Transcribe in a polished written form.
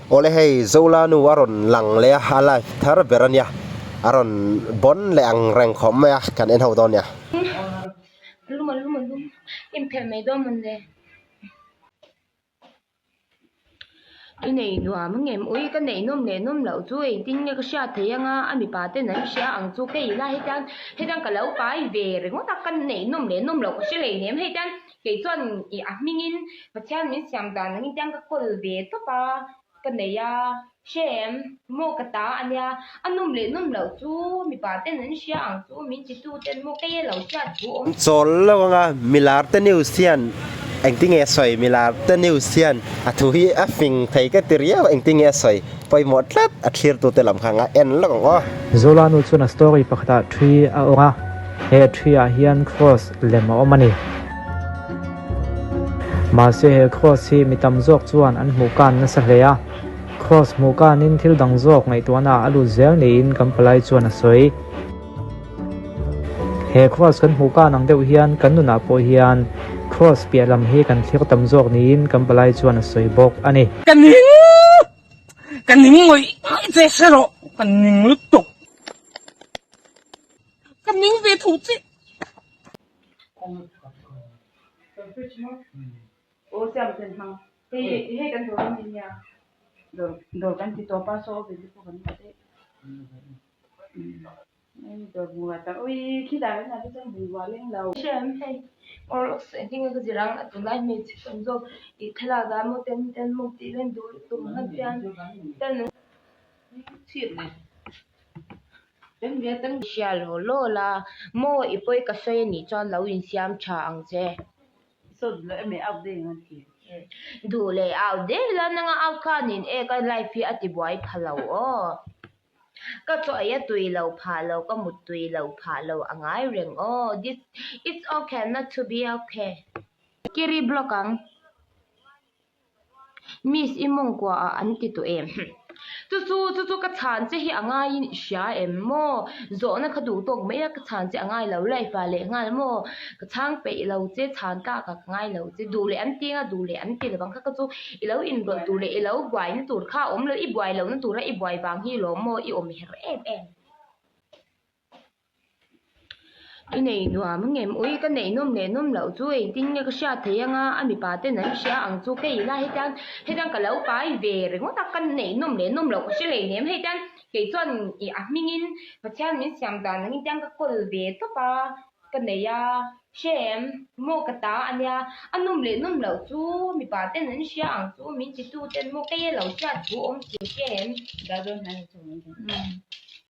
Awle hei Zolanu a rawn lang leh a, a live thar ber a nia, a rawn bawn leh ang reng khawp mai a, kan en ho dawn nia. Lum a lum a lum inphelh mai dawn mawn le. I nei nuam a ngem ui ka neih nawm leh nawm loh chu engtin nge ka hriat theih anga a mipa ten an hria ang chu kei ila hetiang hetiang ka lo pai ve ringawt a ka neih nawm leh nawm loh ka hre hleinem hei tiang kei chuan ih a hmingin Pathian min siam dan angin tiang ka kawl ve tawp a ka nei a hre em maw ka ta a nia a nawm leh nawm loh chu mipa ten an hria ang chu min ti tu ten maw kei a lo hriat thu awm. Chawl lo anga milar te news hian engtinge a sawi milar te news hian a thu hi a fing thei ka ti riau a engtinge a sawi pawimawh tlat a thlir tu te lam kha nga en lawk ang aw. Zola nu chuan a story pakhatah thi a awng a, he thi ah hian cross lem a awm a ni. Mahse he cross hi mi tam zawk chuan an hmuh kan nasa hle a. Cross hmuh kanin thil dang zawk ngaihtuahna a lut zel niin kan palai chuan a sawi. He cross kan hmuh kan ang deuh hian kan nunah pawh hian cross piah lam hi kan thlir tam zawk niin kan palai chuan a sawi bawk a ni. Ka ning! Ka ning ngawih ngawih che hre rawh, ka ning lutuk. Ka ning ve tho che. Hria law law la, maw i pawi ka sawi anih chuan lo insiam tha ang che. Duh leh out deuh la nanga out khanin e ka life hi a ti buai pha lo aw. Ka chaw ei a tui lo phah lo ka mut tui lo phah lo a ngai reng aw this it's okay not to be okay. Kiri block ang. Miss i mawngkua ah an ti tawh em? Chu chu chu chu ka chhan che hi a ngaiin i hria em maw? Zawhna kha duh tawk mai a ka chhan che a ngai lo life ah leh nghal maw? Ka chhang peih lo che chhan tlak ah ka ngai lo che duh leh an ti anga duh leh an ti lovang kha ka chu i lo inrawlh tur leh i lo buai na tur kha a awm lo i buai loh na tura i buai vang hi lawm maw i awm her em em. I nei nuam a ngem ui ka neih nawm leh nawm loh chu engtin nge ka hriat theih anga a mipa ten an hria ang chu kei ila hetiang hetiang ka lo pai ve ringawt a ka neih nawm leh nawm loh ka hre hleinem hei tiang kei chuan ih a hmingin Pathian min siam dan angin tiang ka kawl ve tawp a ka nei a hre em maw ka ta a nia a nawm leh nawm loh chu mipa ten an hria ang chu min ti tu ten maw kei a lo hriat thu awm si hre em.